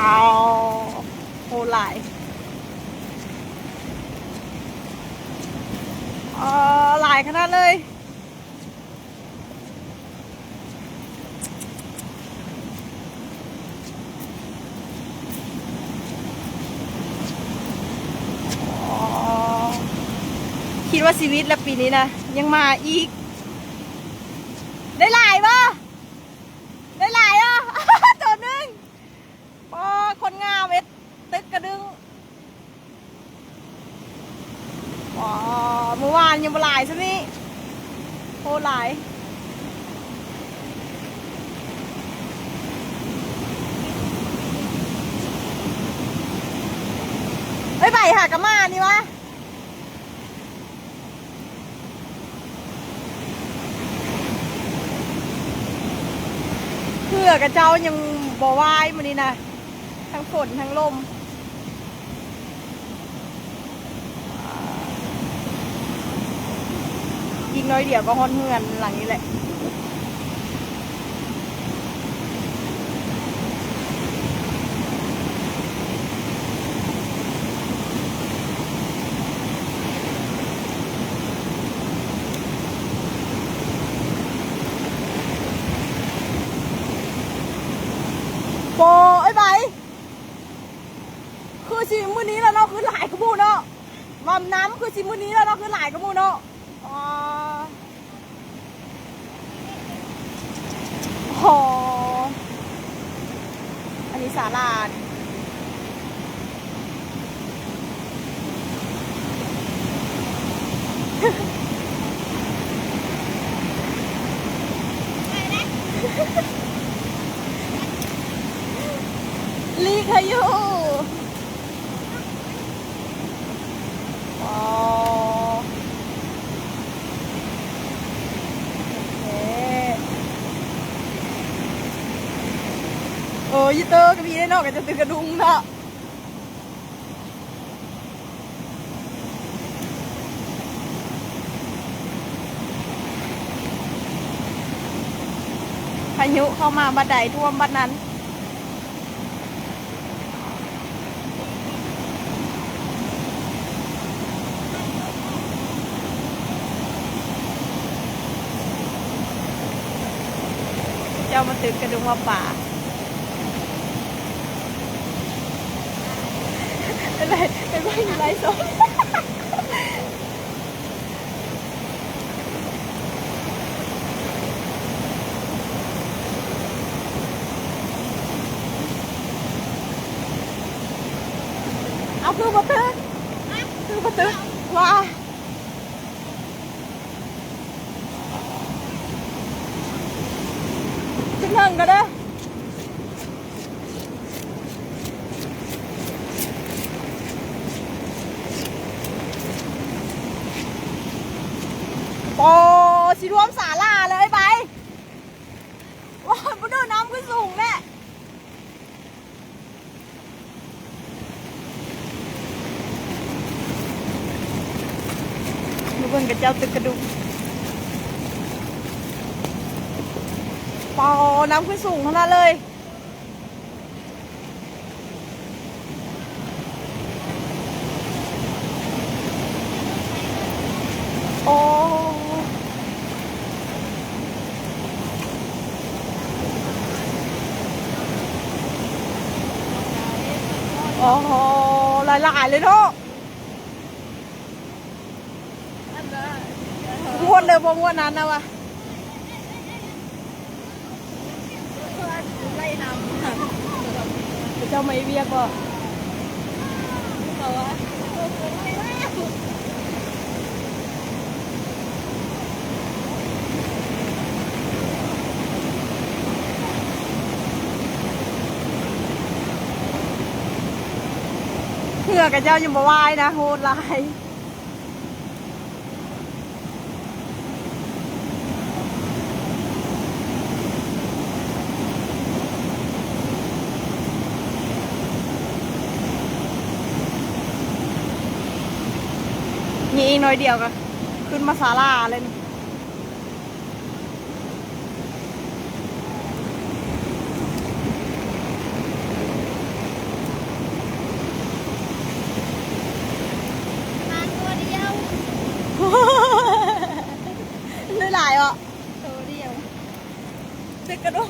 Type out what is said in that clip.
ເອົາ ໂຫ ຫຼາຍ ເອີ ຫຼາຍຂະໜາດເລີຍ. ອໍ ຄິດວ່າຊີວິດລະປີນີ້ນະ ຍັງມາອີກ. ໄດ້ຫຼາຍບໍ່? ໄດ້ຫຼາຍບໍ່? ໂຕໜຶ່ງ. ປ້າ ຄົນງາມເຮັດຕຶກກະດຶງ. ອໍ ມື້ວານຍັງບໍ່ຫຼາຍຊ່ຳນີ້ ໂພດຫຼາຍ. ເອີຍ ໄປຫາກະມານີ້ວະ. ເຮືອຂະເຈົ້າຍັງບໍ່ວາຍມື້ນີ້ນະ ທັງຝົນທັງລົມ. ອີກໜ້ອຍດຽວກໍຮອດເຮືອນຫຼັງນີ້ແຫຼະ. ໂອ້ ອ້າຍໃບ ຄືຊິມື້ນີ້ແຫຼະເນາະ ຄືຫຼາຍກວ່າໝູ່ເນາະ. ວ່ານ້ຳຄືຊິມື້ນີ້ແຫຼະເນາະ ຄືຫຼາຍກວ່າໝູ່ເນາະ. ອໍ ອໍ ອັນນີ້ສາລາ. ລີກໃຫ້ຢູ່. ອໍ ໂອເຄ. ເອີ ຢູ່ເຕີກະມີໄດ້ເນາະ ກະຈະຕຶກກະດຸງເນາະ. ພາຍຸເຂົ້າມາບັດໃດ ຖ້ວມບັດນັ້ນ. ເຈົ້າມາຕຶກກະດຸງວ່າປາ ໄປ ໄປເບິ່ງຢູ່ໄລສົດ. ເອົາ ຄືບໍ່ຕຶກ ຄືບໍ່ຕຶກ ວ່າ ຂຶ້ນເທິງກໍເດີ. ໂອ້ ຊິຖ້ວມສາລາເລີຍໄປ. ໂອ້ຍ ບໍ່ເດີ ນ້ຳຂຶ້ນສູງແທ້. ມາເບິ່ງຂະເຈົ້າຕຶກກະດຸງ. ປາ ນ້ຳຂຶ້ນສູງຂະໜາດເລີຍ. ໂອ້ ໂອ້ໂຫ ຫຼາຍໆເລີຍເນາະ. ມ່ວນເດີ ບໍ່ມ່ວນນັ້ນນະວະ. ເຈົ້າມາເຮັດວຽກບໍ່? ເຮືອຂະເຈົ້າຍັງບໍ່ວາຍນະ ໂຫດຫຼາຍ. ນີ້ອີກໜ້ອຍດຽວກໍຂຶ້ນມາສາລາແລ້ວນີ້. ເປັນກະດ້ວງ